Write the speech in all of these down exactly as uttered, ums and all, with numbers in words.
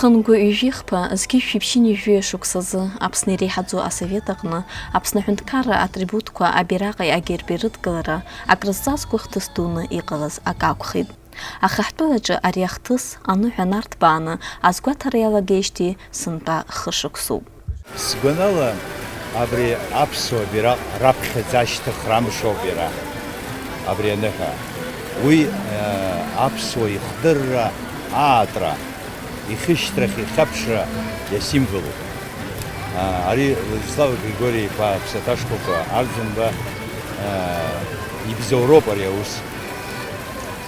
Хынҩажәи хԥа, зқьи жәшәи ԥшьынҩажәи жәаҩа шықәсазы Аԥсны иреиҳаӡоу асовет аҟны Аԥсны аҳәынҭқарра атрибутқәа абираҟи агерби рыдкылара акрызҵазкуа хҭыс дуны иҟалаз акы акәхеит. Аха ҳтәылаҿы ари ахҭыс аныҳәа нарҭбааны азгәаҭара иалагеижьҭеи сынтәа хышықәсоуп. Сгәанала, абри аԥсуа бираҟ раԥхьаӡа ашьҭыхра амш ауп иара, абри аныҳәа. Уи, э, аԥсуа ихдырра, аатра, ихьышьҭрахь ихьаԥшра иасимволуп. А, ари Владислав Григори-иԥа Ԥсаҭашкәакәа Арӡынба, а, ибзоуроуп ари аус.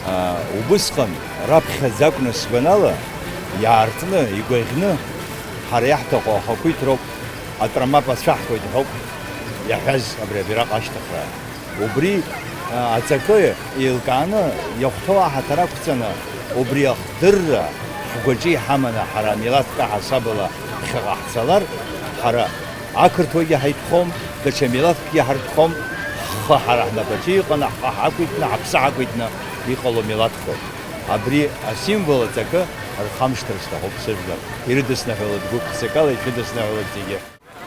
А, убысҟан, раԥхьаӡа акәны сгәанала, иаартны, игәаӷьны, ҳара иаҳҭаху ахақәиҭроуп, атрамап ацәаҳкуеит ҳәоуп иаҳәаз абри абираҟ ашьҭыхра. Убри, а, аҵакы еилкааны, иахәҭоу аҳаҭыр ақәҵаны, убри ахдырра ҳгәаҿы иҳаманы, ҳара милаҭк аҳасабала ԥхьаҟа ҳцалар, ҳара ақырҭуагьы ҳаитәхом, даҽа милаҭкгьы ҳартәхом, ҳхы ҳара ҳнапаҿы иҟаны, ҳхы ҳақәиҭны, ҳаԥсы ҳақәиҭны иҟало милаҭхоуп. Абри асимвол аҵакы рхамышҭыр сҭахуп сыжәлар, ирыдысныҳәалоит гәык-ԥсыкала, ишәыдысныҳәалоит зегьы.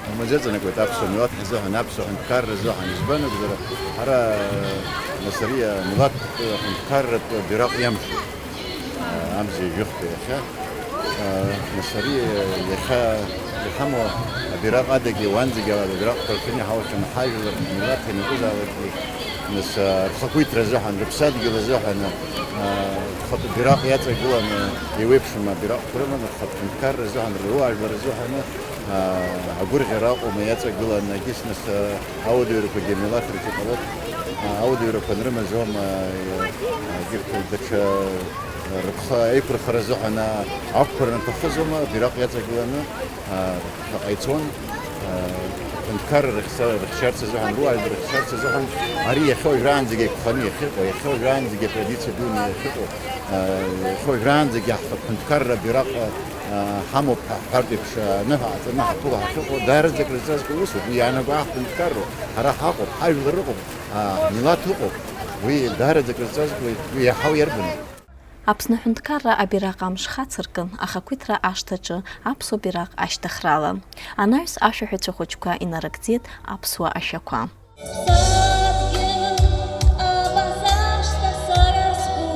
Амаӡа аҵанакуеит аԥсуа милаҭ ҳзыҳәан, аԥсуа ҳәынҭқарра азыҳәан. Избан акәзар, ҳара, нас, ари амилаҭтә ҳәынҭқарратә бираҟ иамшуп. Амза ҩажәихәба иахьа. Нас, ари иахьа иҳамоу абираҟ адагьы, уанӡагьы абираҟқәа рхы иаҳауахьан ҳажәлар, ҳмилаҭ ианакәызаалакгьы, нас, рхақәиҭра азыҳәан, рыԥсадгьыл азыҳәан, рхатә бираҟ иаҵагыланы, еиуеиԥшым абираҟқәа рыманы, рхатә ҳәынҭқарра азыҳәан, руаажәлар азыҳәан, агәырӷьара Аҟәа иаҵагылан, егьыс нас, ауадаҩрақәагьы амилаҭ рҿы иҟалоит. Ауадаҩрақәа анрымаз аума, егьырҭ даҽа рыԥхы аиқәырхара азыҳәан ақәԥара анҭахыз аума, бираҟ иаҵагыланы, ԥхьаҟа ицон, ҳәынҭқарра рыхьчарц азыҳәан, руаажәлар рыхьчарц азыҳәан, ари иахьа уажәраанӡагьы еиқәханы иахьыҟоу, иахьа уажәраанӡагьы атрадициа дуны иахьыҟоу, иахьа уажәраанӡагьы ҳҳәынҭқарра абираҟ ҳамоуп ҳәа ҳҳәартә еиԥш, аныҳәа ҟаҵаны ҳаԥыло ҳахьыҟоу даараӡа акрызҵазкуа усуп. Уи иаанаго аҳ ҳәынҭқарроуп, ҳара ҳаҟоуп, ҳажәлар ыҟоуп, ҳмилаҭ ыҟоуп. Уи даараӡа акрызҵазкуеит, уи иаҳау иарбану? Аԥсны аҳәынҭқарра абираҟ амш хацыркын, ахақәиҭра ашҭаҿы аԥсуа бираҟ ашьҭыхрала. Анаҩс ашәаҳәаҩцәа хәыҷқәа инарыгӡеит аԥсуа ашәақәа. Ԥсадгьыл абазашҭа сара сгәы,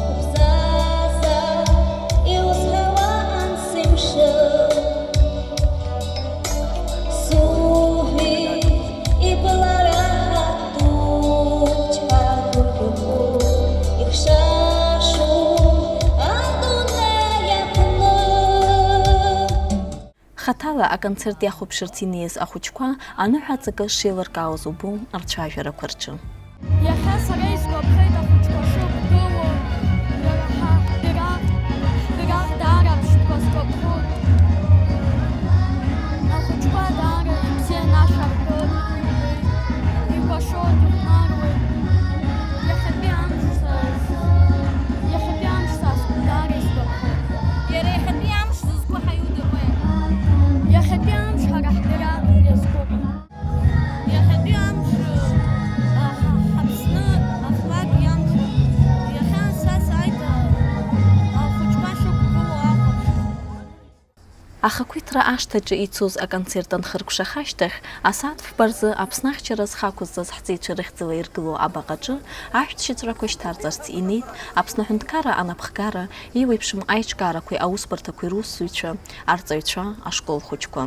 убзаза иузҳауа ансымшын, суҳәеит, ибылара ҳаҭ дук ҳәа гәырӷьахәы ихшашоу адунеи аҟны. Хаҭала аконцерт иахәаԥшырц инеиз ахәыҷқәа аныҳәа аҵакы шеилыркаауаз убон рцәажәарақәа рҿы. Иахьа сара исгәаԥхеит ахәыҷқәа шықәгылоу, иара ҳа ҳбираҟ, ҳбираҟ даара ԥштәқәа згәаԥхо. Ахәыҷқәа даара ибзианы ашәа рҳәоит, икәашоит, ихәмаруеит. Иахьатәи амш са, иахьатәи амш са даара исгәаԥхеит. Иара иахьатәи амш зызку ҳаиудыруеи? Иахьатәи амш ҳара ҳбираҟ иазкуп. Иахьатәи амш, а, ҳа-, ҳаԥсны афлаг иамшуп. Иахьа са сааит, а, ахәыҷқәа шықәгылоу ахәаԥшра. Ахақәиҭра ашҭаҿы ицоз аконцерт анхыркәшаха ашьҭахь, асааҭ фба рзы Аԥсны ахьчара зхы ақәызҵаз ҳҵеицәа рыхьӡала иргылоу абаҟаҿы ашәҭшьыҵәрақәа шьҭарҵарц инеит Аԥсны аҳәынҭқарра анапхгара, еиуеиԥшым аиҿкаарақәеи аусбарҭақәеи русзуҩцәа, арҵаҩцәа, ашкол хәыҷқәа.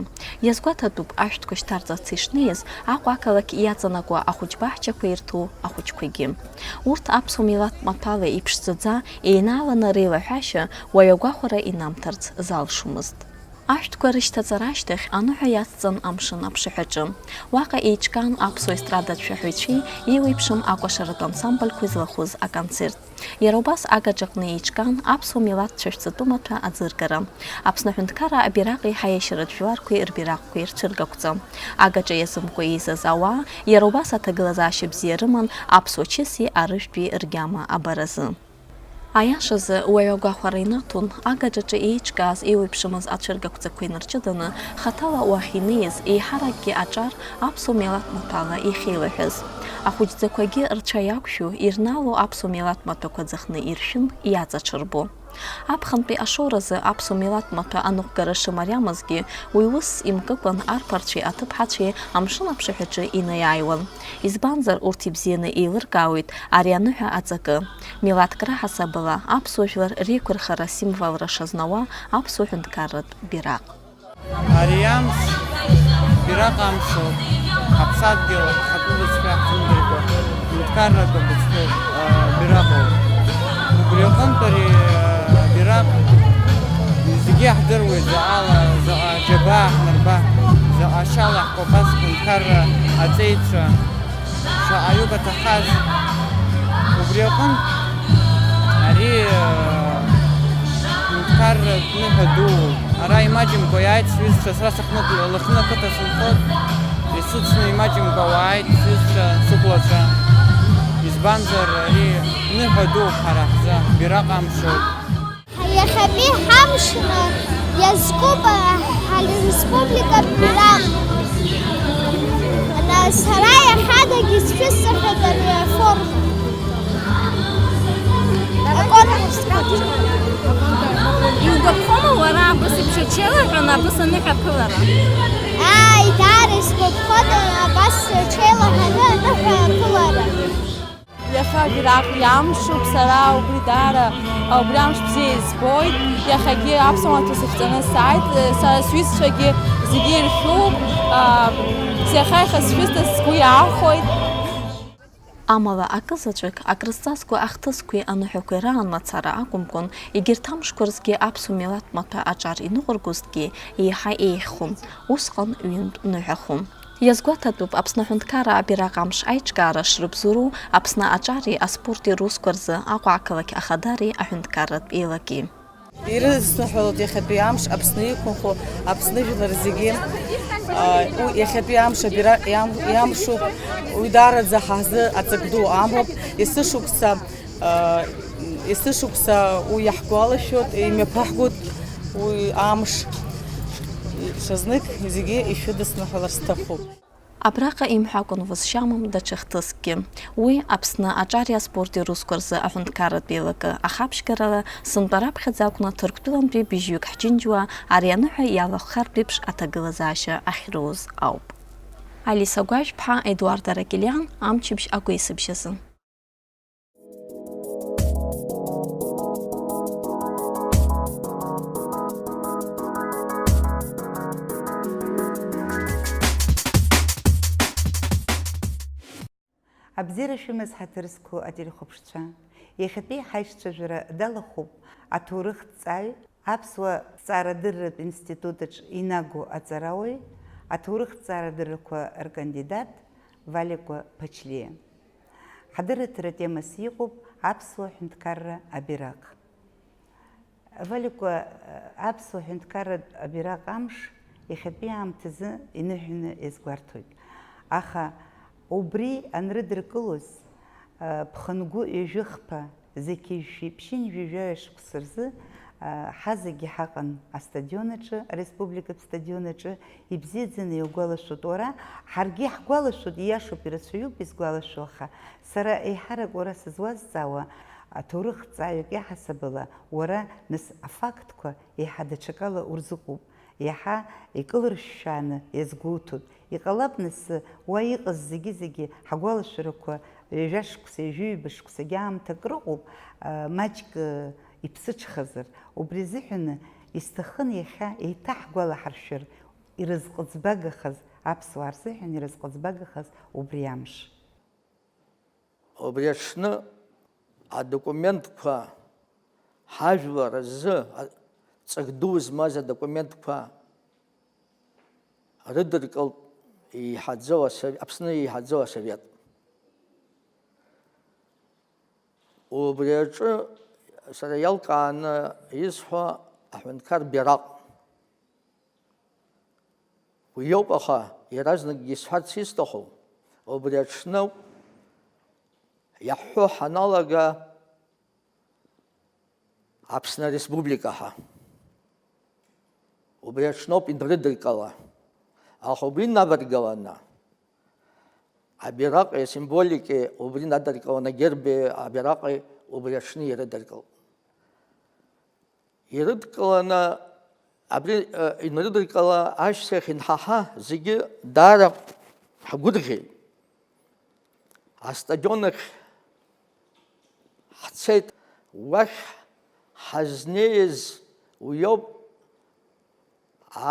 Иазгәаҭатәуп, ашәҭқәа шьҭарҵарц ишнеиз, Аҟәа ақалақь иаҵанакуа ахәыҷбаҳчақәа ирҭоу ахәыҷқәагьы. Урҭ аԥсуа милаҭ маҭәала иԥшӡаӡа, еинааланы реилаҳәашьа уаҩ агәахәара инамҭарц залшомызт. Ашәҭқәа рышьҭаҵара ашьҭахь аныҳәа иацҵан амшын аԥшаҳәаҿы. Уаҟа еиҿкаан аԥсуа естрадатә шәаҳәаҩцәеи еиуеиԥшым акәашаратә ансамбльқәеи злахәыз аконцерт. Иара убас агаҿаҟны еиҿкаан аԥсуа милаҭ цәашәҵатәы маҭәа аӡыргара, Аԥсны аҳәынҭқарра абираҟи ҳаиашьаратә жәларқәеи рбираҟқәеи рцәыргақәҵа. Агаҿа иазымкуа еизаз ауаа иара убас аҭагылазаашьа бзиа рыман аԥсуа чыси арыжәтәи ргьама абаразы. Аиашазы, уаҩ агәахәара инаҭон, агаҿаҿы еиҿкааз еиуеиԥшымыз ацәыргақәҵақәа инарҷыданы, хаҭала уахь инеиз, еиҳаракгьы аҿар аԥсуа милаҭ маҭәала иахьеилаҳәаз. Ахәыҷӡақәагьы рцәа иақәшәо, ирнаало аԥсуа милаҭ маҭәақәа ӡахны иршәын, иаҵаҽырбо. Аԥхынтәи ашоуразы аԥсуа милаҭ маҭәа аныҟәгара шымариамызгьы, уи ус имкыкәан арԥарцәеи аҭыԥҳацәеи амшын аԥшаҳәаҿы инеиааиуан. Избанзар, урҭ ибзианы еилыркаауеит ари аныҳәа аҵакы. Милаҭк раҳасабала аԥсуа жәлар реиқәырхара символра шазнауа аԥсуа ҳәынҭқарратә бираҟ. Ари амш, бираҟ амшоуп, ҳаԥсадгьыл ҳхатәы бызшәа ҳзымдыркәа, ҳәынҭқарратә бызшәоуп, аа, бираҟоуп. Убри аҟынтә ари, аа, бираҟ зегьы иаҳдыруеит, заҟала, заҟа џьабаа ҳнарба, заҟа шьала ҳкәабаз ҳҳәынҭқарра аҵеицәа. Шаҟаҩык аҭахаз. Убри аҟынтә, ари, э, ҳәынҭқарратә ныҳәа дууп. Ара имаҷымкәа иааит сҩызцәа, сара сахьныҟәо, Лыхны ақыҭа сынхоит, исыцны имаҷымкәа уааит сҩызцәа, сықәлацәа. Избанзар, ари ныҳәа дууп ҳара ҳзы, бираҟ амшоуп. Иахьатәи ҳамшны иазкуп ҳреспубликатә бираҟ. Сара иахьадагьы сшәысҭахьеит ари аформа. Аконкурс. Иугәаԥхома уара абас еиԥш ачеилаҳәа, абас аныҳәаԥылара? Ааи, даара исгәаԥхоит абас аҽеилаҳәаны аныҳәаԥылара. Иахьа абираҟ иамшуп, сара убри даара, убри амш бзиа избоит. Иахьагьы аԥсуа маҭәа сышәҵаны сааит, сара сҩызцәагьы зегьы иршәуп. Иахьа иахьа сшәысҭаз сгәы иаахәоит. Амала, акы заҵәык, акрызҵазкуа ахҭысқәеи аныҳәақәеи раан мацара акәымкәан, егьырҭ амшқәа рзгьы аԥсуа милаҭ маҭәа аҿар иныҟәыргозҭгьы еиҳа еиӷьхон. Усҟан ҩынтә ныҳәахон. Иазгәаҭатәуп Аԥсны аҳәынҭқарра абираҟ амш аиҿкаара шрыбзоуроу Аԥсны аҿари аспорти русқәа рзы Аҟәа ақалақь ахадари аҳәынҭқарратә еилаки. Ирыдысныҳәалоит иахьатәи амш Аԥсны иқәынхо Аԥсны жәлар зегьы. Уи иахьатәи амш абираҟ иам-, иамшуп, уи даараӡа ҳазы аҵак ду амоуп. Есышықәса, есышықәса уи иаҳгәалашәоит, имҩаԥаҳгоит уи амш. Ҽазнык зегьы ишәыдысныҳәалар сҭахуп. Абраҟа имҳәакәан ус шьамам даҽа хҭыскгьы. Уи Аԥсны аҿари аспорти русқәа рзы аҳәынҭқарратә еилакы ахаԥшьгарала сынтәа раԥхьаӡа акәны Ҭырқәтәылантәи быжьҩык ҳџьынџьуа ари аныҳәа иалахәхартә еиԥш аҭагылазаашьа ахьроуз ауп. Алиса Гәажәԥҳа, Едуард Аракелиан, Амчыбжь агәеисыбжь азы. Абзиара шәымаз, ҳаҭыр зқәу ателехәаԥшцәа. Иахьатәи ҳаишьцәажәара далахәуп аҭоурыхҭҵааҩ, Аԥсуа ҭҵаарадырратә институт аҿы инагоу аҵарауаҩ, аҭоурыхҭҵаарадыррақәа ркандидат Валикәа Ԥачлиа. Ҳадырраҭара темас иҟоуп аԥсуа ҳәынҭқарра абираҟ. Валикәа, аԥсуа ҳәынҭқарратә абираҟ амш иахьатәи аамҭазы иныҳәаны иазгәарҭоит. Аха убри анрыдыркылоз, ԥхынгәы ҩажәихԥа, зқьи жәшәи ԥшьынҩажәи жәаҩа шықәса рзы, ҳазегьы ҳаҟан астадион аҿы, ареспубликатә стадион аҿы, ибзиаӡаны иугәалашәоит уара, ҳаргьы иаҳгәалашәоит, ииашоуп, ирацәаҩуп изгәалашәо, аха сара еиҳарак уара сызуазҵаауа, аҭоурыхҭҵааҩык иаҳасабала, уара, нас, афактқәа еиҳа даҽакала урзыҟоуп, иаҳа икылыршәшәааны иазгәоуҭоит. Иҟалап, нас, уа иҟаз зегьы-зегьы ҳагәалашәарақәа ҩажәа шықәса, ҩажәи ҩба шықәсагьы аамҭак рыҟоуп, маҷк иԥсыҽхазар. Убри азыҳәаны исҭахын иахьа еиҭаҳгәалаҳаршәар, ирызҟыӡбагахаз, аԥсуаа рзыҳәан ирызҟыӡбагахаз убри амш. Убри аҽны адокументқәа, ҳажәлар рзы ҵак ду змаз адокументқәа рыдыркылт еиҳаӡоу асов-, Аԥсны еиҳаӡоу асовет. Убри аҿы сара иалкааны исҳәо аҳәынҭқар бираҟ. Уи иоуп, аха иаразнакгьы исҳәарц исҭаху, убри аҽны иаҳҳәо ҳаналага, Аԥсны Республика ҳәа. Убри аҽноуп инрыдыркыло. Аха убри инаваргаланы, абираҟи асимволики убри надыркыланы, агерби абираҟи убри аҽны ирыдыркылт. ирыдкыланы, абри, э, инрыдыркыланы ашьҭахь инҳаҳа зегьы даара ҳгәырӷьеит. Астадион ахь ҳцеит, уахь ҳазнеиз уиоуп.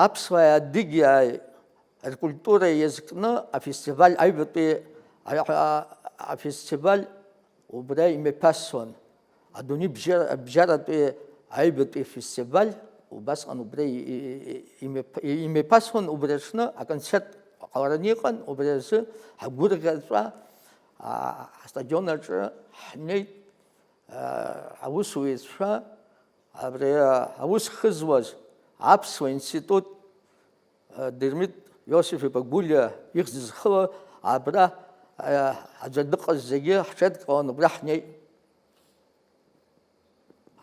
Аԥсуааи адыгьааи ркультура иазкны афестиваль аҩбатәи, а-, а-, афестиваль убра имҩаԥасуан. Адунеи бжьара-, бжьаратәи аҩбатәи афестиваль убасҟан убра и-, и-, и-, имҩаԥ-, и-, имҩаԥасуан, убри аҽны аконцерт ҟалараны иҟан, убри азы ҳгәырӷьаҵәа, а, астадион аҿы ҳнеит, а, аусуҩцәа, абри, а, аус хызуаз аԥсуа институт, а, Дырмит Иосиф-иԥа Гәлиа ихьӡ зхыло, абра, а, аӡәы дыҟаз зегьы ҳҽеидкыланы убра ҳнеит.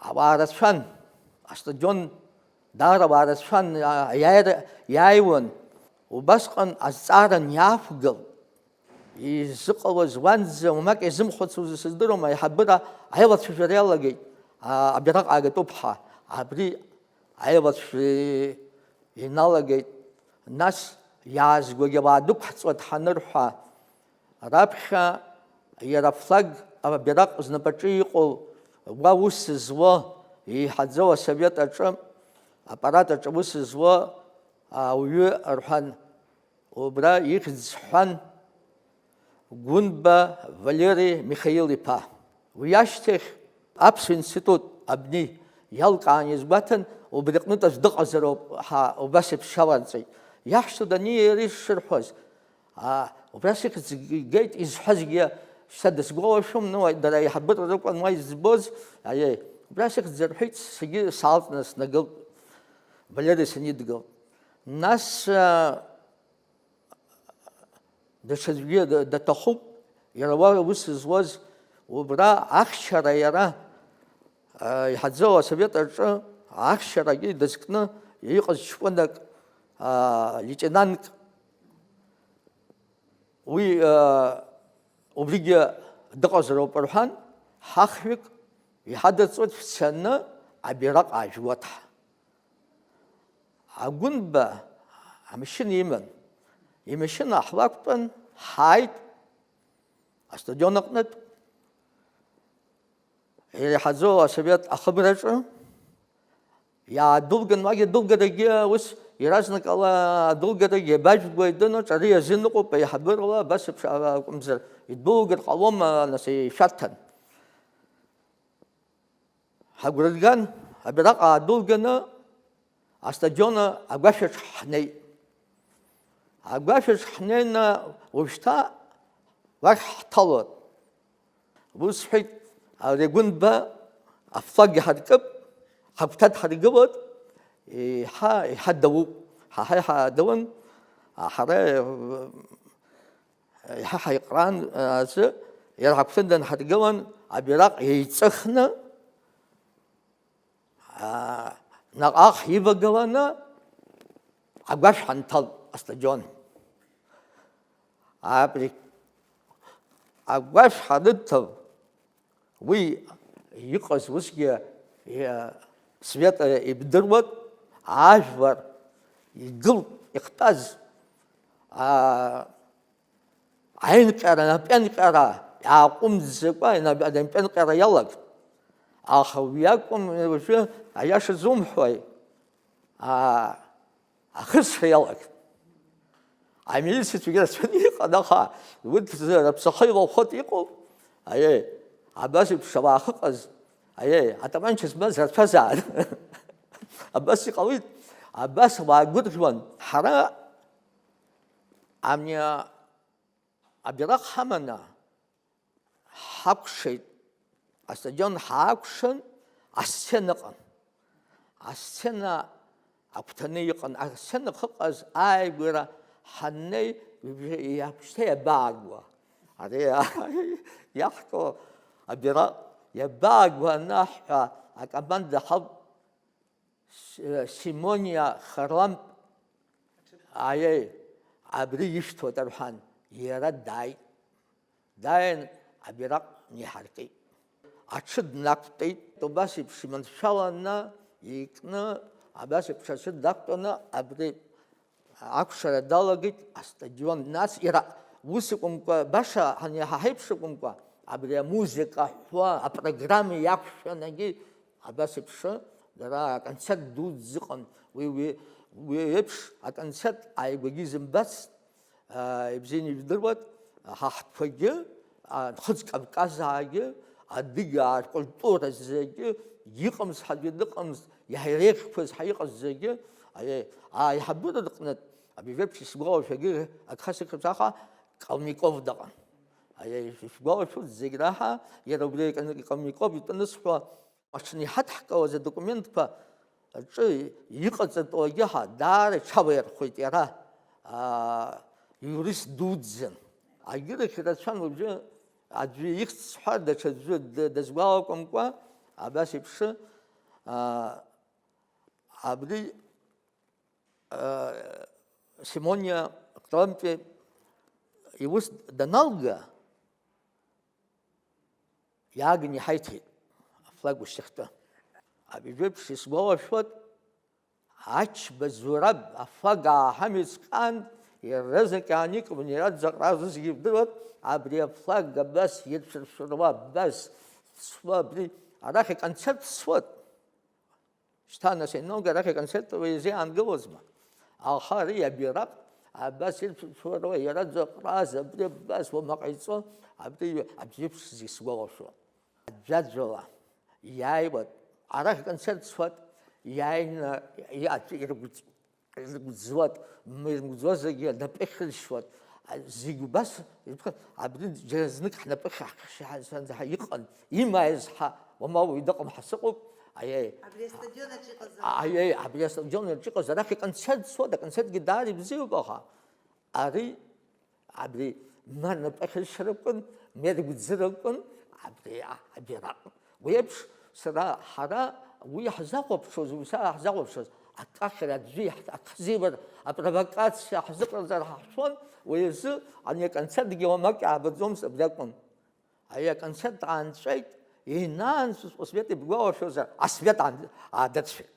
Ауаа рацәан, астадион даара ауаа рацәан, а, аиааира иааиуан. Убасҟан азҵаара аниаақәгыл, изыҟалаз уанӡа уамак иазымхәыцуаз сыздыруам, аиҳабыра аилацәажәара иалагеит, а, абираҟ аагатәуп ҳәа. Абри аилацәажәара иналагеит. Нас иаазгогьы ауаа дәықәҳҵоит ҳанырҳәа, раԥхьа иара афлаг, абираҟ знапаҿы иҟоу, уа ус зуа, еиҳаӡоу асовет аҿы, аппарат аҿы ус зуа ауаҩы рҳәан, убра ихьӡ ҳҳәан, Гәынба Валери Михаил-иԥа. Уи ашьҭахь Аԥсуа институт абни иалкааны иазгәаҭан, убри аҟнытә аӡә дыҟазароуп ҳәа убас еиԥш иаларҵеит. Иаҳшьҭоу даниа иара ишырҳәоз, а, убра сыхьӡ геит изҳәазгьы шьҭа дысгәалашәом, ну, дара аиҳабыра ракәын уа избоз, аиеи, убра сыхьӡ рҳәеит, саргьы саалҵны снагылт, Валери санидгыл. Нас, а, Даҽаӡәгьы да-, даҭахуп, иара уа аус зуаз, убра ахьчара иара, а, иҳаӡоу асовет аҿы ахьчарагьы дазкны иҟаз ҷкәынак, а, леитенантк, уи, а, убригьы дыҟазароуп рҳәан, ҳахҩык иҳадырҵоит, шәцаны абираҟ аажәуеит ҳәа. Агәынба амашьына иман. Имашьына ҳлақәтәан, ҳааит астадион аҟнытә. Иреиҳаӡоу асовет ахыбраҿы иаадәылган, уагь адәылгарагьы ус иаразнакала адәылгарагь иабажәгои дыноу, ҿары иазын ыҟоуп, аиҳабырала абас еиԥш акәымзар идәылгар ҟалома, нас ишәарҭан. Ҳагәра рган, абираҟ аадәылганы, астадион агәашәаҿ ҳнеит. Агәашәаҿ ҳнеины уажәшьҭа уахь ҳҭалоит. Ус сҳәеит, ари агәынба афлаг иҳаркып, ҳагәҭа дҳаргылоит, еиҳа, еиҳа дауп. Ҳа, ҳа, еиҳа дауан, ҳара, еиҳа ҳаиҟран азы, иара ҳагәҭа данҳаргылан, абираҟ еиҵыхны, аа, наҟ-ааҟ ҳивагыланы агәашә ҳанҭалт астадион. Абри агәашә ҳаныҭал, уи иҟаз усгьы, иа-, Света ибдыруан, ажәлар игылт ихтәаз, аа, аинҟьара, анапеинҟьара иааҟәымҵӡакәа, ана-, анапеинҟьара иалагт. Аха уи акәым, уажәы аиаша зумҳәои, аа, ахысра иалагт. Амилициацәагьы рацәаны иҟан, аха урҭ рыԥсахы илахәхоит иҟоуп. Аиеи, абас еиԥш ауаа ахьыҟаз, аиеи, атапанча змаз рацәазаарын. Абас иҟалеит, абас ауаа гәырӷьуан. Ҳара Ами, абираҟ ҳаманы ҳакәшеит, астадион ҳаакәшан, асцена ыҟан. Асцена агәҭаны иҟан, асцена ахьыҟаз ааигәара ҳаннеи, иаҳәшьҭа иабаагуа. Ари иаҳку абираҟ иабаагуа анаҳҳәа, акоманда ҳалт С-, Симониа Харламп, аиеи, абри ишәҭуеит, рҳәан, иара дааит. Дааин, абираҟ неиҳаркит. Аҽы днақәтәеит, убас еиԥш иманшәаланы икны, абас еиԥш аӡәы дақәтәаны абри акәшара далагеит астадион. Нас иара ус акәымкәа, баша ҳан-, иаҳа ҳаиԥш акәымкәа, абри амузыка ҳәа апрограмма иақәшәанагьы абас еиԥш дара аконцерт дуӡӡа ыҟан. Уи, уи, уи еиԥш аконцерт ааигәагьы изымбацт. Аа, ибзианы ижәдыруеит, ҳа ҳтәқәагьы, аа, Нхыҵ Кавказаагьы, адыгаа ркультура зегьы иҟамыз ҳәагьы дыҟамызт, иаҳа иреиӷьқәаз ҳәа иҟаз зегьы, аиеи, аиҳабыра рҟнытә, абыржәеиԥш исгәалашәогьы, агха сықәшәаха, Калмыков дыҟан. Аиеи, ишәгәалашәоит зегь раҳа, иара убри Калмыков итәы анысҳәа, Аҽны иҳадҳкылаз адокументқәа рҿы иҟаҵатәу агьаҳа даара иҽаваирхәеит иара, аа, иурист дуӡӡан. Агьырахь ирацәан уажәы аӡәы ихьӡ сҳәар, даҽаӡәы д-, дазгәалакәамкәа, абас еиԥш, аа, абри, аа, Симониа Ҟрантәи иус даналга, иааган иҳаиҭеит афлаг ушьҭахьтәы. Абыржәеиԥш исгәалашәоит, Ачба Зураб афлаг ааҳамеицҟан, иаразнак иааникылон, иара дзаҟараз зегьы ирдыруан, абри афлаг абас иршәыршәыруа, абас цуа, абри арахь аконцерт цуан. Шьҭа, нас, ианылга, арахь аконцерт уи изы иаангылозма? Аха ари абираҟ абас ирцәырҵуа, иара дзаҟараз, абри абас уама ҟаиҵо, абри абжьеиԥш зегь сгәалашәо. Аӡәаӡәала иааиуан, арахь аконцерт цуан, иааины иаҿ-, иргәӡ-, иргәӡуан, м-, иргәӡуазаргьы анапы ихьыршьуан. А, зегь убас, абри џьара знык ҳнапы хьаҳ-, хьаҳ-, иҟан, имааиз ҳа, уама уаҩ дыҟам ҳәа сыҟоуп, аиеи. Абри астадион аҿы иҟаз. Аиеи, абри астадион аҿы иҟаз, арахь иконцерт цуан, аконцертгьы даара ибзиоуп, аха ари, абри, ма напы ахьыршьра акәын, ма иргәӡра акәын, абри, а, абираҟ. Уи еиԥш, сара, ҳара уи ҳзахәаԥшуаз, уи сара ҳзахәаԥшуаз, акахьра аӡәы иаҳ-, ак ҳзиур, апровокациа ҳзыҟарҵар ҳаҳшәон, уи азы ани аконцертгьы уамак иаабаӡомызт, абри акәын. Ари аконцерт аанҵәеит, инаанҵәоз Освет ибгәалашәозар, Освет аан-, аадырцәеит.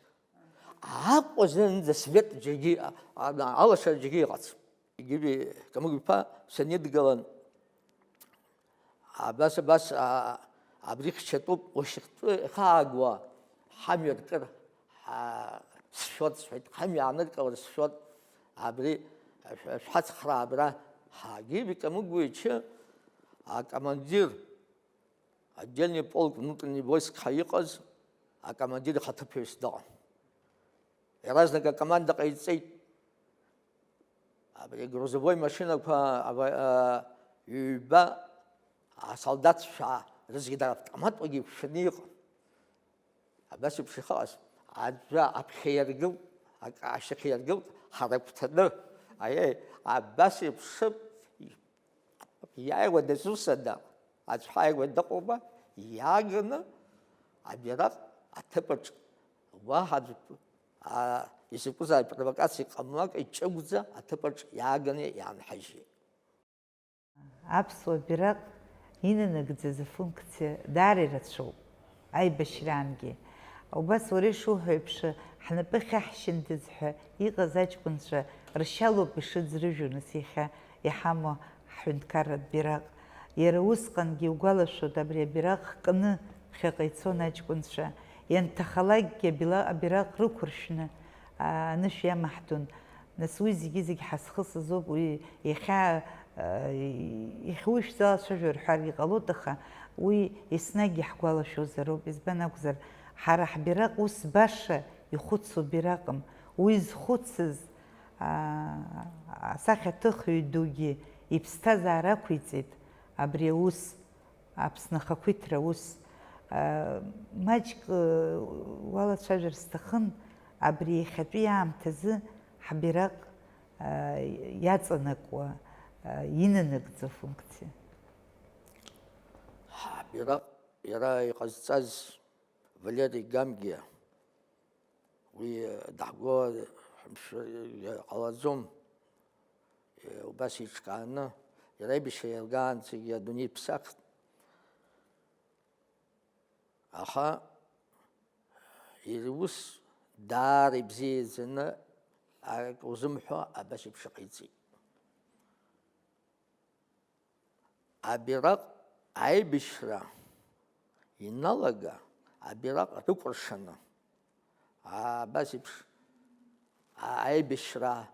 Аҟәа зынӡа Свет џьаргьы, а-, а-, алашара џьаргьы иҟаӡам. Егьи Камыгә-иԥа санидгылан, абас, абас, а, абри хьчатәуп, уашьҭахьтәы ихаагуа ҳамҩа ркыр, ҳа, сшәот, сҳәеит, ҳамҩа ааныркылар сшәот, абри шә-, шәҳацхраа абра. Ҳагьи Камыгә-иԥа акомандир, отдельный полк внутренних войск ҳәа иҟаз акомандир ихаҭыԥуаҩыс дыҟан. Иаразнак акоманда ҟаиҵеит. Абри грузовой машинақәа ава-, а, ҩба асолдаҭцәа рызегьы дара автоматқәагьы иқәшәаны иҟан. Абас еиԥш иҟаз, аӡәы аԥхьа иаргылт, ак-, ашьҭахь иаргылт, ҳара агәҭаны, аиеи, абас еиԥш Иааиуа дызусҭада? Аӡә ҳааигәа дыҟоума? Иааганы абираҟ аҭыԥаҿ, уаҳа аӡә, а, изакәызаалак провокациа ҟамлакәа, иҷыгәӡа аҭыԥаҿ иааганы иаанҳажьит. Аԥсуа бираҟ инанагӡаз афункциа даара ирацәоуп. Аибашьраангьы. Убас уара ишуҳәо еиԥш, ҳнапы хьаҳшьындаз ҳәа иҟаз аҷкәынцәа ршьалоуп ишыӡрыжәуа нас иахьа иҳамоу ҳҳәынҭқарратә бираҟ. Иара усҟангьы иугәалашәоит, абри абираҟ кны ԥхьаҟа ицон аҷкәынцәа. Ианҭахалакгьы абила-, абираҟ рықәыршәны, аа, анышә иамаҳдон. Нас уи зегьы-зегь ҳазхысыз ауп, уи иахьа, э, иахьа уи шәзалацәажәо рҳәаргьы ҟалоит, аха уи еснагь иаҳгәалашәозароуп. Избан акәзар, ҳара ҳбираҟ ус баша ихәыцу бираҟым. Уи зхәыцыз, аа, асахьаҭыхҩы дугьы иԥсҭазаара ақәиҵеит абри аус. Аԥсны ахақәиҭра аус, а, маҷк, э, уалацәажәар сҭахын, абри иахьатәи аамҭазы ҳбираҟ, а, иаҵанакуа, а, инанагӡо функциа. Ҳбираҟ иара иҟазҵаз Валери Гамгиа, уи даҳго ҳамшәыр ҟалаӡом. Убас иҿкааны, иара аибашьра иалгаанӡагьы адунеи иԥсахт. Аха иус даара ибзиаӡаны, акы узымҳәо, абас еиԥш иҟаиҵеит. Абираҟ аибашьра иналага, абираҟ рыкәыршаны, абас еиԥш, а-, аибашьра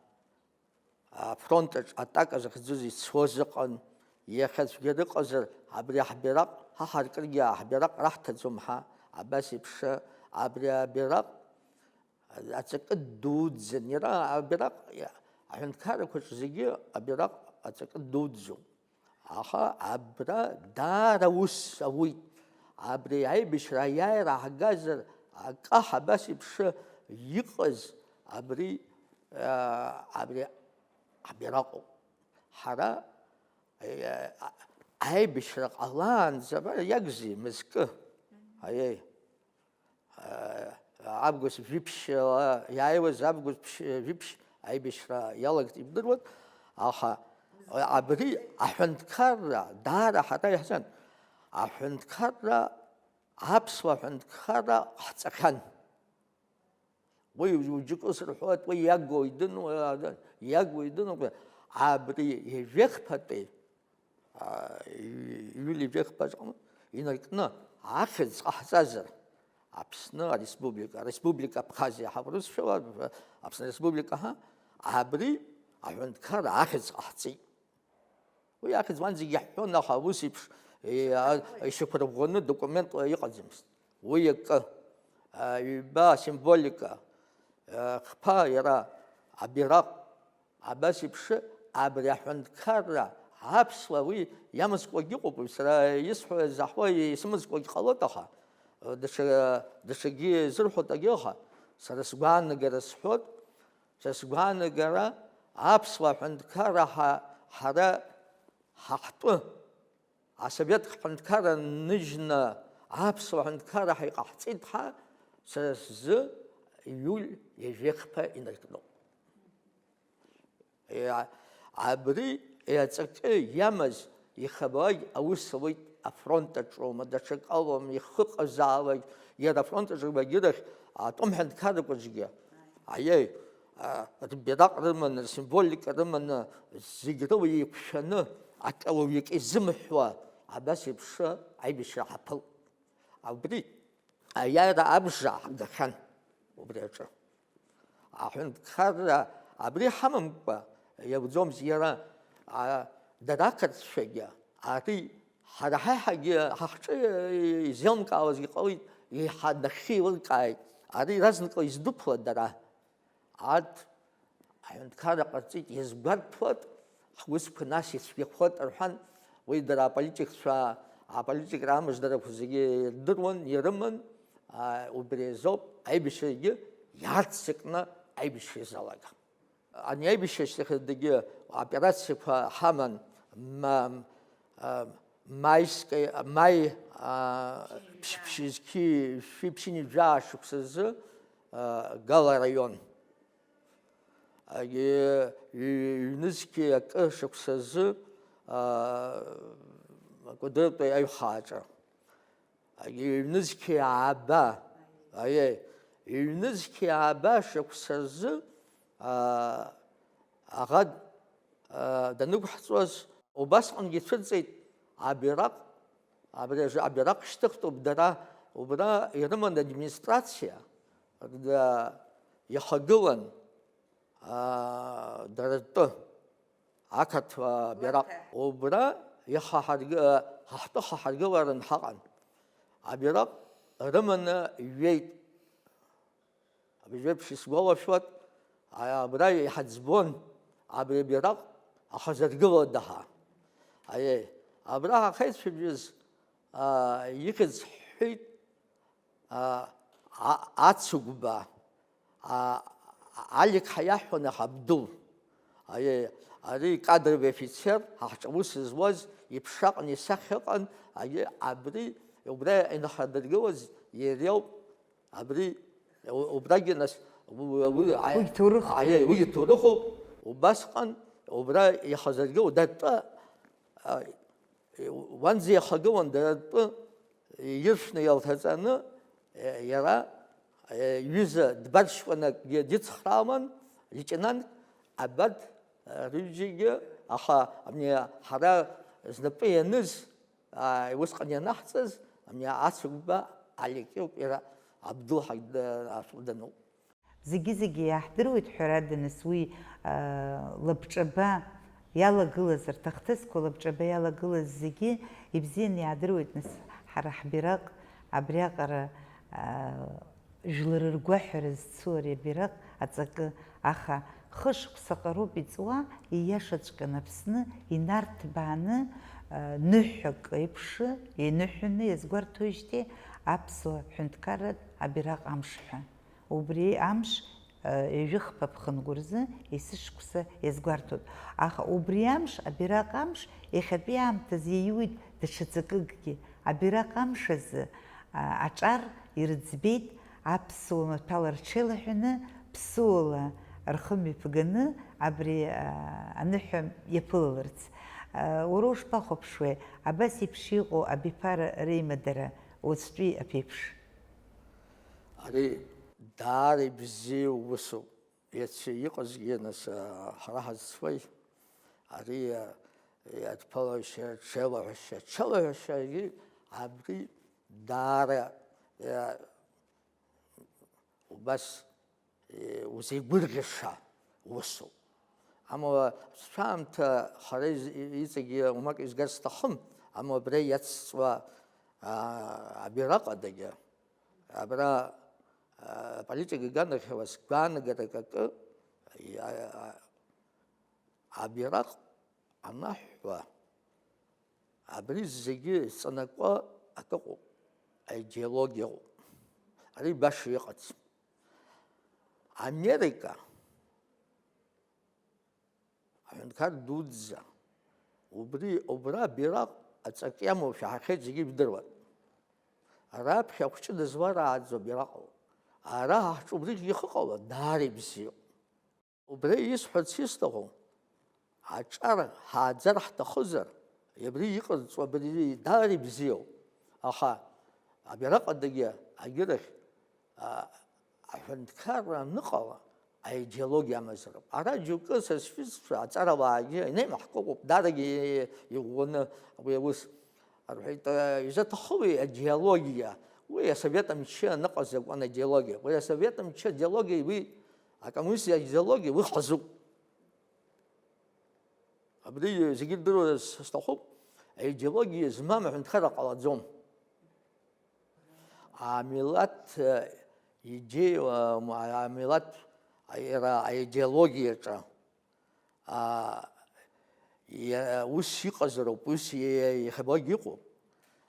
афронт аҿы атака захьӡыз ицоз ыҟан, иахьа цәгьа рыҟазар, абри ҳбираҟ ҳаҳаркыргьы, ҳбираҟ раҳҭаӡом ҳәа, абас еиԥш, абри абираҟ аҵакы дуӡӡан, иара абираҟ, аҳәынҭқаррақәаҿ зегьы абираҟ аҵакы дуӡӡоуп. Аха абра даара ус ауит. Абри аибашьра аиааира ҳгазар, акаҳ абас еиԥш иҟаз абри, а, абри абираҟоуп. Ҳара, а, аибашьра ҟалаанӡа абар иагзи мызкы? Аиеи. Август жәиԥшьала иааиуаз, август ԥшь-, жәиԥшь аибашьра иалагт ибдыруан, аха абри аҳәынҭқарра даара ҳара иаҳзан. Аҳәынҭқарра, аԥсуа ҳәынҭқарра ҟаҳҵахьан. Уи џьоукы сырҳәоит, уи иагу идыруан, иагу идыруан, абри ежәехԥатәи а, иу-, иули жәех баҿҟны инаркны ахьӡ ҟаҳҵазар, Аԥсны Ареспублика, Республика Абхазиа ҳәа урысшәала, Аԥсны Республика ҳәа, абри аҳәынҭқарра ахьӡ ҟаҳҵеит. Уи ахьӡ уанӡагьы иаҳҳәон, аха ус еиԥш, е, а, ишьақәырӷәӷәаны документла иҟаӡамызт. Уи акы, а, ҩба асимволика, а, хԥа иара абираҟ, абас еиԥш абри аҳәынҭқарра аԥсуа уи иамазкуагь ыҟоуп, сара исҳәо, заҳуа исымазкуагь ҟалоит, аха, даҽа, даҽакгьы зырҳәоит, агьы, аха сара сгәаанагара сҳәоит, сара сгәаанагара аԥсуа аҳәынҭқарра ҳа-, ҳара ҳаҳтәы асовет ҳҳәынҭқарра ныжьны аԥсуа ҳәынҭқарра ҳәа иҟаҳҵеит ҳәа, сара сзы иуль ҩажәи хԥа инаркноуп. Иа-, абри иаҵакы иамаз ихабалак аус ауеит афронт аҿоума, даҽакалоума, ихы ыҟазаалак, иара афронт аҿы агьырахь атәым ҳәынҭқаррақәаҿгьы, аиеи, а, рбираҟ рыманы, рсимволика рыманы, зегь рыла еиқәшәаны, акы ауаҩ акы изымҳәуа, абас еиԥш аибашьра ҳаԥылт. Убри аиааира абжа ҳгахьан убри аҿы. Аҳәынҭқарра абри ҳамамкәа иауӡомызт, иара, а, дара ақырҭцәагьы ари ҳара ҳаиҳагьы ҳахҿы изеилымкаауазгьы ҟалеит, еиҳа нахьхьи еилыркааит, ари иаразнакала издәықәлеит дара. Арҭ аҳәынҭқарра ҟарҵеит, иазгәарҭоит, ҳусқәа нас ицәгьахоит рҳәан, уи дара аполитикцәа, аполитикра амыждарақәа зегьы ирдыруан, ирыман, а, убри азоуп аибашьрагьы иаарццакны аибашьра изалага. Ани аибашьра ашьҭахь дагьы операциақәа ҳаман, ма-, а, маиск-, маи, а, ԥшь-, ԥшьызқьи шәи ԥшьынҩажәи жәаа шықәсазы, а, Гала араион. Егьи ҩ-, ҩнызқьи акы шықәсазы, аа, Кәыдрытәи аҩхааҿы. Егьи ҩнызқьи ааба, аиеи, ҩнызқьи ааба шықәсазы, аа, аӷа, аа, данықәҳҵоз, убасҟангьы ицәырҵеит абираҟ, абри ажы-, абираҟ шьҭыхтәуп дара, убра ирыман администрациа, да-, ихагылан, аа, дара ртәы, ақырҭуа бираҟ. Убра иаҳа ҳаргы-, ҳа ҳтәы ҳа ҳаргыларан ҳаҟан. Абираҟ рыманы иҩеит. Абыржәеиԥш исгәалашәоит, а-, абра иҳаӡбон абри абираҟ ахазыргылада ҳәа. Аиеи, абра ҳахьеицәажәоз, аа, ихьӡ ҳҳәеит, а, а-, Ацыгәба, а, Алик ҳәа иаҳҳәон, аха Абдул. Ари, ари кадровый офицер, ҳа ҳҿы аус зуаз, иԥшаҟны исахьа ыҟан, ари, абри, убра инахадыргылаз иара иоуп, абри, у-, убрагьы нас, у-, у-, у-, а-, Уигь ҭоурыхуп. Аиеи, уигьы ҭоурыхуп, убасҟан, убра ихазыргыло, дара ртәы, а, уанӡа иахагылан, дара ртәы иршәны иалҭаҵаны, е, иара Ҩыза дбаршьуан, акгьы дицхраауан, леитенант Абад, рҩыџьагьы, аха абни ҳара знапы ианыз, аа, усҟан ианаҳҵаз, абни Ацыгәба Алик иоуп, иара Абдул ҳәа д-, ашәҟәы дануп. Зегьы-зегьы иаҳдыруеит, ҳәарада, нас уи, аа, лабҿаба иалагылаз, рҭахҭысқәа лабҿаба иалагылаз зегьы ибзианы иаадыруеит, нас ҳара ҳбираҟ абриаҟара, аа, жәлар ргәаҳәара зцу ари абираҟ аҵакы, аха хышықәса ҟароуп иҵуа, ииашаҵәҟьаны Аԥсны инарҭбааны, аа, ныҳәак еиԥш иныҳәаны иазгәарҭоижьҭеи аԥсуа ҳәынҭқарратә абираҟ амш ҳәа. Убри амш, э, ҩажәи хԥа ԥхынгәырзы есышықәса иазгәарҭоит. Аха убри амш, абираҟ амш, иахьатәи аамҭазы иаиуит даҽа ҵакыкгьы. Абираҟ амш азы, а, аҿар ирыӡбеит аԥсуа маҭәала рҽеилаҳәаны, ԥсуала рхы мҩаԥганы абри, а, аныҳәа иаԥылаларц. А, уара ушԥахәаԥшуеи, абас еиԥш иҟоу абиԥара реимадара уаҵәтәи аԥеиԥш? Ари даара ибзиоу усуп. Иацы иҟазгьы, нас, а, ҳара ҳазцуеи? Ари, а, иадԥалашьа, ҽеилаҳәашьа, ҽеилаҳәашьагьы абри даара, а, убас, е, узеигәырӷьаша усуп. Амала, сшаамҭа хара из-, иҵегьы умак изгар сҭахым, амала абра иацҵуа, а, абираҟ адагьы, абра, а, аполитика иганахьала сгәаанагарак акы, а, а, абираҟ анаҳәа, абри зегьы зҵанакуа акы ыҟоуп, аидеологиа ыҟоуп. Ари баша иҟаӡам. Америка, аҳәынҭқар дуӡӡа, убри, убра абираҟ аҵак иамоушәа ҳахьеит, зегьы ижәдыруан. Раԥхьа ахәҷы дызларааӡо абираҟ ыҟоуп. Ара ҳаҳҿы убригьы ихыҟало даара ибзиоуп. Убри исҳәарц исҭаху, аҿар ҳааӡар ҳҭахызар, абри иҟарҵо абри даара ибзиоуп. Аха абираҟадагьы агьырахь, а, аҳәынҭқарра аныҟала, аидеологиа амазароуп. Ара џьоукы са сҩызцәа аҵарауаагьы инеимаҳкыкоуп, даарагьы иӷәӷәаны уи аус рҳәеит, изаҭаху уи аидеологиа, уи асовет мчы аныҟаз закәан аидеологиа, уи асовет мчы аидеологиа, уи акоммунист аидеологиа, уи хазуп. Абри зегьы ирдыруа сҭахуп, аидеологиа змам аҳәынҭқарра ҟалаӡом. Амилаҭ, э, идеиа, ам-, амилаҭ, а, иара аидеологиаҿы, а, иа-, ус иҟазароуп, ус иа-, иахьабалак иҟоуп.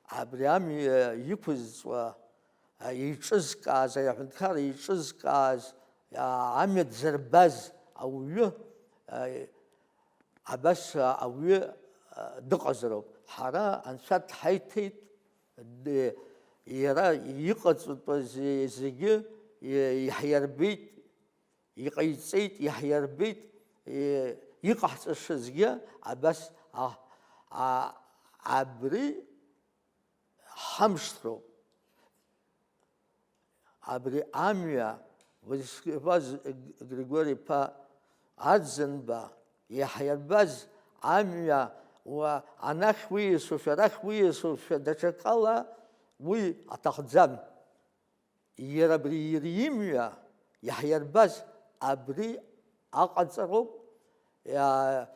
Абри амҩа иқәызҵуа, а, еиҿызкааз, ари аҳәынҭқарра еиҿызкааз, а, амҩа дзырбаз ауаҩы, а, абас, а, ауаҩы, а, дыҟазароуп. Ҳара Анцәа дҳаиҭеит, д-, иара иҟаҵатәыз зегьы и-, иаҳирбеит, иҟаиҵеит, иаҳирбеит, и-, иҟаҳҵашазгьы абас, а, а, абри ҳамшроуп. Абри амҩа, Владислав Григори-иԥа Аӡынба иаҳирбаз амҩа, уа, анахь уиасушәа, арахь уиасушәа, даҽакала уи аҭахӡам. Иара абри иара имҩа иаҳирбаз абри аҟаҵароуп, иа-,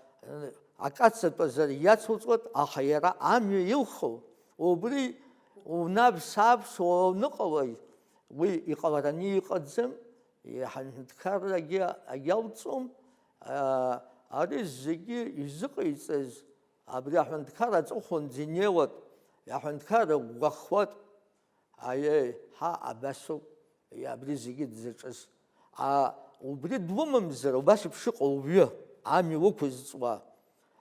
акы ацатәазар иацуҵоит, аха иара амҩа илху, убри унавсааԥсуа уаныҟалои, уи иҟалараны иҟаӡам, иҳәынҭқаррагьы агьалҵуам, аа, ари зегьы изыҟаиҵаз абри аҳәынҭқар аҵыхәанӡа инеиуеит, аҳәынҭқар ӷәӷәахуеит. Аиеи, ҳа, абасоуп, абри зегьы дзаҿыз. А, убри длымамзар, убас еиԥш иҟоу уаҩы, амҩа уқәызҵуа,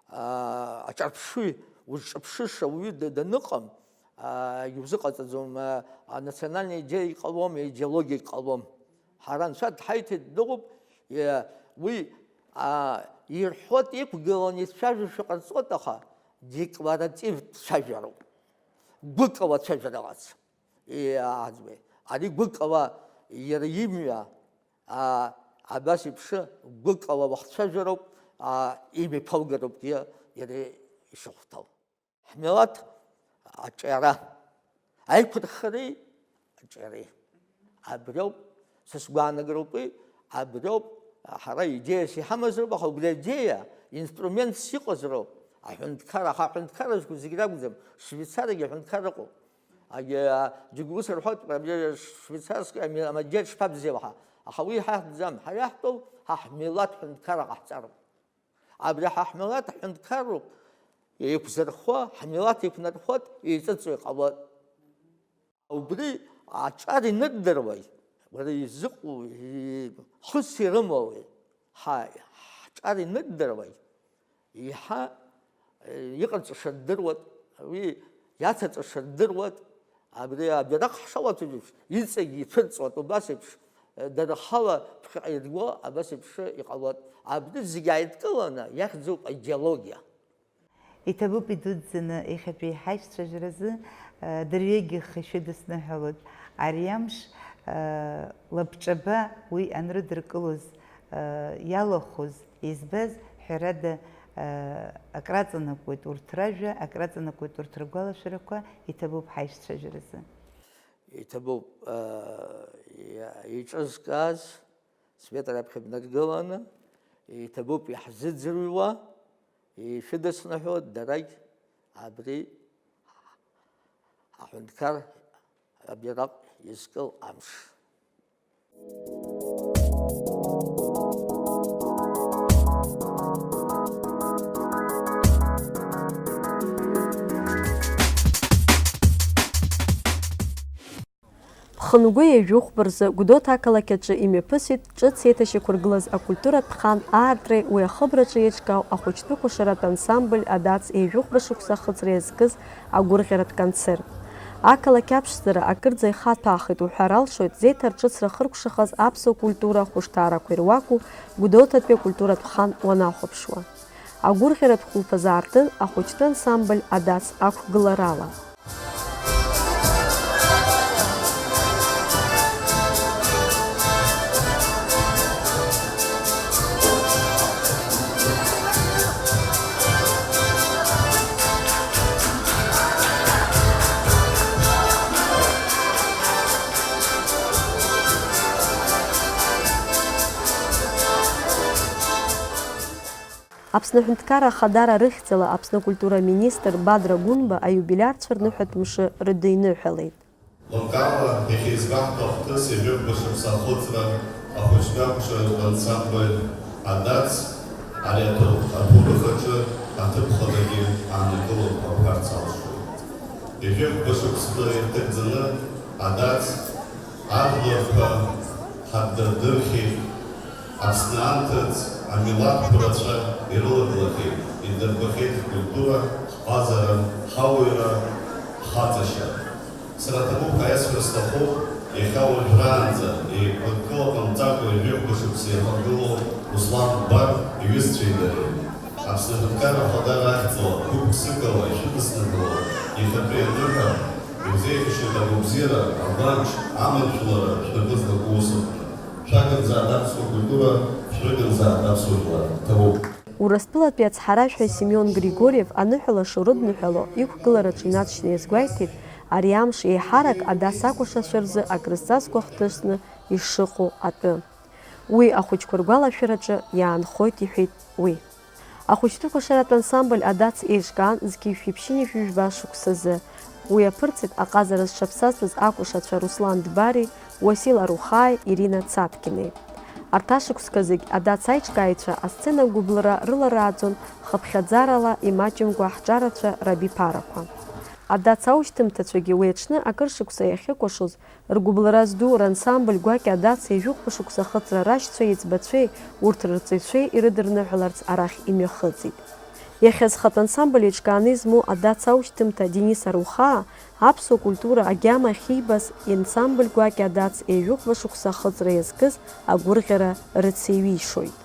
а, аҿарԥшыҩ, узҿыԥшыша уаҩы да-, даныҟам, а, иузыҟаҵаӡом, а, анациональная идеиагь ҟалом, аидеологиагь ҟалом. Ҳара Анцәа дҳаиҭеит, дыҟоуп, е, уи, а, ирҳәоит, иқәгыланы ицәажәошәа ҟарҵоит, аха декларативтә цәажәароуп. Гәыкала цәажәара ыҟаӡам. Иааӡбеит. Ари гәыкала Иара имҩа, аа, абас еиԥш гәыкала уахцәажәароуп, аа, имҩаԥалгароуп иа-, иара ишахәҭоу. Ҳмилаҭ аҿиара, аиқәырхареи аҿиареи. Абриоуп, са сгәаанагароуп уи, абриоуп, ҳара идеиас иҳамазароуп, аха убри адеиа инструментс иҟазароуп. Аҳәынҭқарра, аха аҳәынҭқарра зқәу зегь ракәӡам, Швеицариагьы аҳәынҭқарра ыҟоуп. Егьи, а, џьоук ус рҳәоит, проблема швейцарский ами-, амодел шԥабзиоу ҳәа. Аха уи ҳаҳҭӡам, ҳара иаҳтәу ҳа ҳмилаҭ ҳәынҭқарра ҟаҳҵароуп. Абри ҳа ҳмилаҭ ҳәынҭқарроуп, еиқәзырхо, ҳмилаҭ еиқәнархоит, еиҵыҵуа иҟалоит. Убри аҿар инырдыруеи, уара изыҟоу, и-, хәыс ирымоуи? Ҳа, ҳҿар инырдыруеи? Еиҳа, э, иҟарҵаша рдыруеит, уи иацырҵаша рдыруеит, абри абираҟ ҳшалаҵәо еиԥш, иҵегь ицәырҵуеит, убас еиԥш, э, дара рхала ԥхьаҟа ирго абас еиԥш иҟалоит. Абри зегь ааидкыланы иахьӡуп аидеологиа. Иҭабуп идуӡӡаны иахьатәи ҳаишьцәажәаразы, э, дырҩегьых ишәыдысныҳәалоит. Ари амш, э, лабҿаба уи анрыдыркылоз, э, иалахәыз, избаз, ҳәарада, акраҵанакуеит урҭ ражәа, акраҵанакуеит урҭ ргәалашәарақәа, иҭабуп ҳаишьцәажәаразы. Иҭабуп, иа-, еиҿызкааз, Света раԥхьа днаргыланы, иҭабуп иаҳзыӡырҩуа, ишәыдысныҳәо дарагь абри аҳәынҭқар абираҟ изкыл амш. Ԥхынгәы ҩажәи хәба рзы Гәдоуҭа ақалақь аҿы имҩаԥысит ҿыц еиҭашьақәыргылаз акультуратә хан аартреи уи ахыбраҿы еиҿкаау ахәыҷтәы кәашаратә ансамбль Адац ҩажәи хәба шықәса ахыҵра иазкыз агәырӷьаратә концерт. Ақалақь аԥшӡара акырӡа ихаҭәаахеит уҳәар алшоит, зеиҭарҿыцра хыркәшахаз аԥсуа культура ахәышҭаарақәа ируаку Гәдоуҭатәи акультуратә хан уанахәаԥшуа. Агәырӷьаратә хәылԥазы аартын ахәыҷтәы ансамбль Адац ақәгыларала. Аԥсны Аҳәынҭқарра Ахадара рыхьӡала Аԥсны акультура аминистр Бадра Гәынба аиубилиарцәа рныҳәатә мшы рыдиныҳәалеит. Лымкаала иахьа избаҳҭо ахҭыс ҩажәи хәба шықәса ахыҵра ахәыҷтәы акәашаратә ансамбль Адац ари аҭыԥ, аҭоурых аҿы аҭыԥ хадагьы ааннакылоит ҳәа уҳәарц алшоит. Ҩажәи хәба шықәса ирҭагӡаны Адац ажәларқәа ҳаддырдырхьеит, Аԥсны анҭыҵ амилаҭқәа рацәа ирылагылахьеит, идырбахьеит ҳкультура, ҳҟазара, ҳауаҩра, ҳхаҵашьа. Сара ҭабуп ҳәа иасҳәар сҭахуп, иахьа уажәраанӡа еиқәыргыла ҟамҵакәа ҩажәи хәба шықәса иахагылоу Руслан Гәбар иҩызцәеи дареи. Аԥсны Аҳәынҭқарра Ахадара ахьӡала гәык-ԥсыкала ишәыдысныҳәалоит иахьатәи аныҳәа, ирзеиӷьасшьоит агәабзиара, агәамч, аманшәалара шәнапы злаку усура. Шәагымзааит аԥсуа культура, шәрыгымзааит аԥсуа жәлар. Ҭабуп! Урыстәылатәи ацҳаражәҳәаҩ Семион Григорев аныҳәа лаша урыдныҳәало иқәгылараҿы инаҵшьны иазгәеиҭеит, ари амш еиҳарак Адас акәашацәа рзы акрызҵазкуа хҭысны ишыҟоу атәы. Уи ахәыҷқәа ргәалашәараҿы иаанхоит, иҳәеит уи. Ахәыҷтәы кәашаратә ансамбль Адац еиҿкаан зқьи жәшәи ԥшьынҩажәи жәба шықәсазы. Уи аԥырҵеит аҟазара зҽаԥсазтәыз акәашацәа Руслан Дбари, Уасил Арухааи, Ирина Цаткинеи. Арҭ ашықәсқәа зегь Адац аиҿкааҩцәа асцена гәыблра рыларааӡон хыԥхьаӡарала имаҷымкәа ҳҿарацәа рабиԥарақәа. Адац аушьҭымҭацәагьы уи аҽны акыр шықәса иахьыкәашоз ргәыблра зду рансамбль гәакьа Адац ҩажәи хәба шықәса ахыҵра рашьцәеи еиҵбацәеи, урҭ рырҵаҩцәеи ирыдырныҳәаларц арахь имҩахыҵит. Иахьа зхатә ансамбль еиҿкааны измоу Адац аушьҭымҭа Денис Арухаа аԥсуа культура агьама ахьибаз ансамбль гәакьа Адац ҩажәи хәба шықәса ахыҵра иазкыз агәырӷьара рыцеиҩишоит.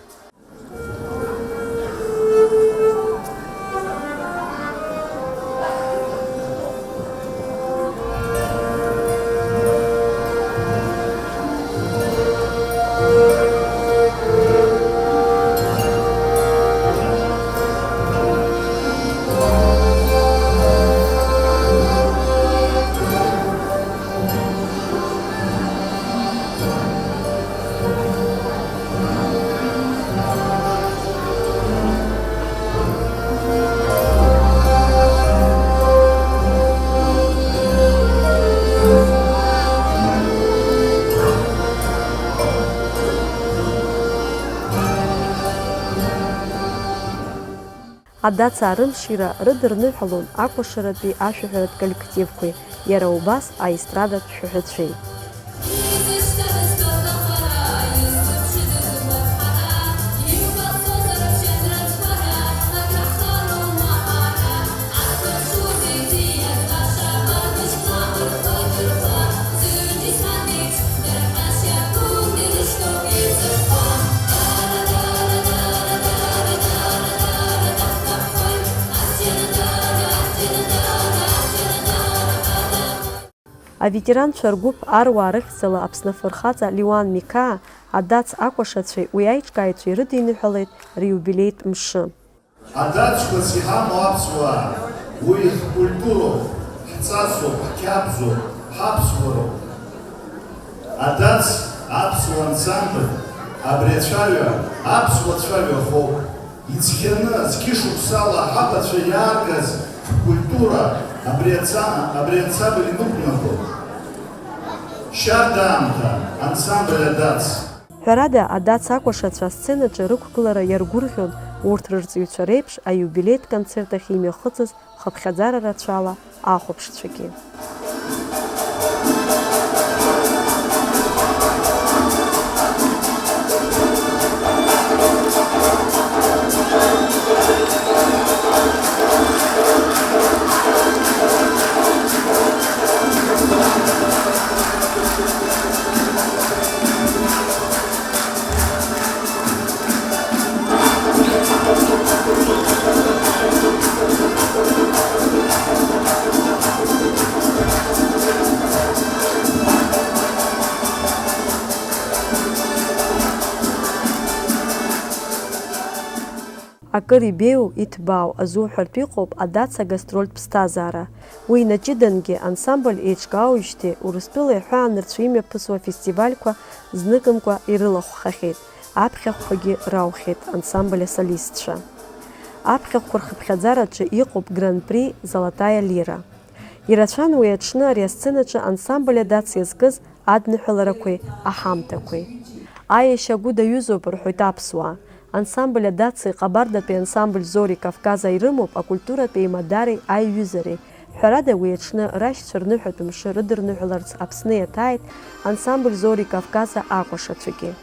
Адацаа рымшира рыдырныҳәалон акәашаратәи ашәаҳәаратә коллективқәеи, иара убас аестрадатә шәаҳәацәеи. Аветеранцәа ргәыԥ аруаа рыхьӡала Аԥсны афырхаҵа Леуан Миқаа адац акәашацәеи уи аиҿкааҩцәеи рыдиныҳәалеит риубилеитә мшы. Адацқәа зегь ҳамоу аԥсуаа, уи ҳкультуроуп, ҳҵасоуп, ҳқьабзоуп, ҳаԥсуароуп. Адац аԥсуа ансамбль, абри ацәаҩа, аԥсуа цәаҩа ахоуп. Иҵхьаны, зқьышықәсала ҳабацәа иааргаз ҳкультура абри аца-, абри ансамбль инықәнагоуп. Шьарда аамҭа, ансамбль Адац. Ҳәарада, адац акәашацәа асценаҿы рықәгылара иаргәырӷьон урҭ рырҵаҩцәа реиԥш аиубилеитә концерт ахь имҩахыҵыз хыԥхьаӡара рацәала ахәаԥшцәагьы. Акыр ибеиоу, иҭбаау азуҳәартә иҟоуп адац агастрольтә ԥсҭазаара. Уи инаҷыдангьы, ансамбль еиҿкаауижьҭеи Урыстәыла иаҳәаа нырцә имҩаԥысуа афестивальқәа зныкымкәа ирылахәхахьеит, аԥхьахәқәагьы раухьеит ансамбль асолистцәа. Аԥхьахәқәа рхыԥхьаӡараҿы иҟоуп Гран-при Золотая лира. Ирацәан уи аҽны ари асценаҿы ансамбль Адац иазкыз адныҳәаларақәеи аҳамҭақәеи. Аиашьа агәы даҩызоуп, рҳәоит аԥсуаа. Ансамбль Адаци Ҟабардатәи ансамбль Зори Кавказа ирымоуп акультуратә еимадареи аиҩызареи. Ҳәарада, уи аҽны рашьцәа рныҳәатә мшы рыдырныҳәаларц Аԥсны иаҭааит ансамбль Зори Кавказа акәашацәагьы.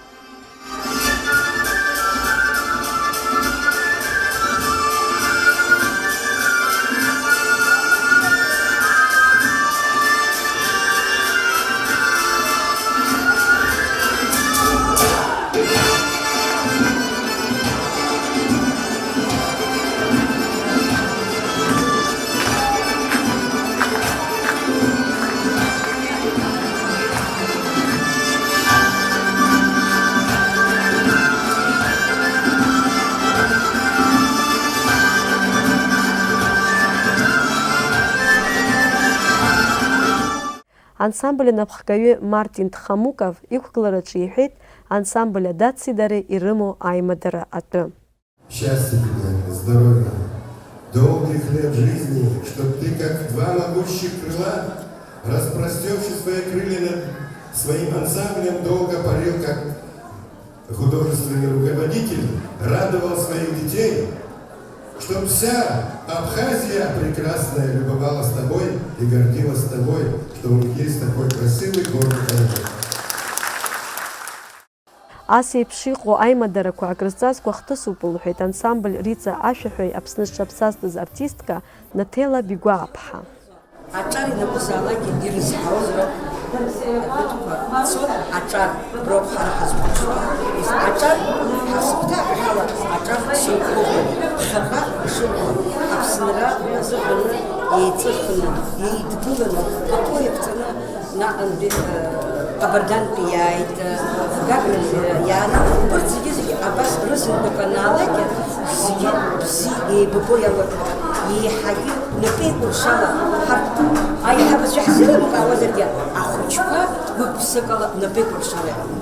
Ансамбль анапхгаҩы Мартин Тхамуков иқәгылараҿы иҳәеит, ансамбль Адаци дареи ирымоу аимадара атәы. Счастья тебе, здоровья, долгих лет жизни, чтоб ты, как два могучих крыла, распростёрши свои крылья над своим ансамблем, долго парил, как художественный руководитель, радовал своих детей, чтоб вся Абхазия прекрасная любовалась тобой и гордилась тобой, что у них есть такой красивый гордый народ. Ас еиԥш иҟоу аимадарақәа акрызҵазкуа хҭысуп, лҳәеит ансамбль Риҵа ашәаҳәаҩ Аԥсны зҽаԥсазтәыз артистка Наҭела Бигәааԥҳа. Аҿар ианакәызаалакгьы ирызҳауаз роуп. Ақыҭқәа цо аҿар роуп ҳара ҳазхәыцуа. Аҿар ҳазхәҭа ҳәа ала аҿар сеиқәыхәоит. Ԥхьаҟа ишыҟоу Аԥсынра азыҳәаны еиҵыхны, еидгыланы апоет ҵаны Наҟ-антәи, э, Ҟабардантәи иааит, э, Гагратәи иааны, урҭ зегьы-зегьы абас рызынтәык анаалак, зегьы бзиа еибабо иалагеит. Еиҳагьы напеикәыршала, ҳарҭ аиҳабацәа ҳзеилымкаауазаргьы, ахәыҷқәа гәык-ԥсыкала напеикәыршала иҟалон.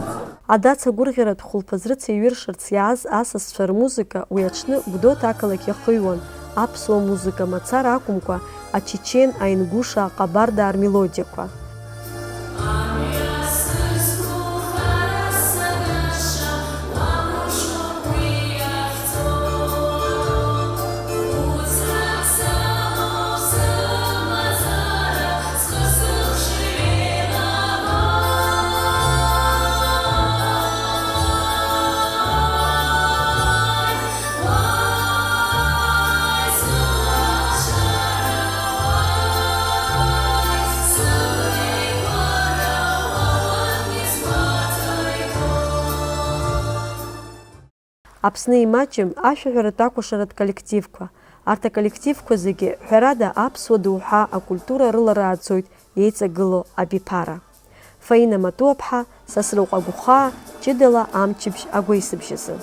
Адац агәырӷьаратә хәылԥазы рыцеиҩыршарц иааз асасцәа рмузыка уи аҽны Гәдоуҭа ақалақь иахыҩуан, аԥсуа музыка мацара акәымкәа, ачечен, аингуша, аҟабарда рмелодиақәа. Амҩа сызқәу хара сагашам, уамашәоуп уи иахьӡо. Аԥсны имаҷым ашәаҳәаратә акәашаратә коллективқәа. Арҭ аколлективқәа зегьы, ҳәарада, аԥсуа доуҳа акультура рылара ааӡоит еиҵагылоу абиԥара. Фаина Матуаԥҳа, Сасрыҟәа Гәхаа, ҷыдала амчыбжь агәеисыбжь азы.